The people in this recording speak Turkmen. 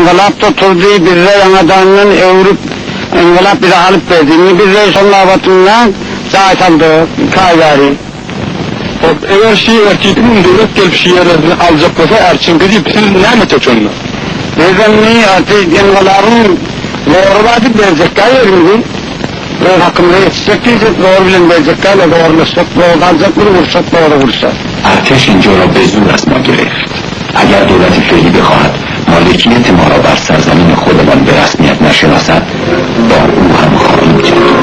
Yngylap-da turdy, bizde ýaňadandan öwrüp, yngylap bize alyp berdi. Indi bizde şol nobatynda jaý saldyk, iki aý bäri. Hop, eger şi erteki gün döwlet gelip şi ýerlerini aljak bolsa ärçiňki diýip, siz näme etjek şonda? Biz indi aty yngylabyň zory bar diýip berjekkä ýerimizi. Öz hakymyza ýetişjek diýjek, zor bilen berjekkä, zorlaşjak, zorda aljak, bir urşak, zora urşak. Arteş اینجا را به زور از ما گرفت. اگر دولت فعلی بخواهد مالکیت ما را بر سرزمین خودمان به رسمیت نشناسد با او هم خواهیم جنگید.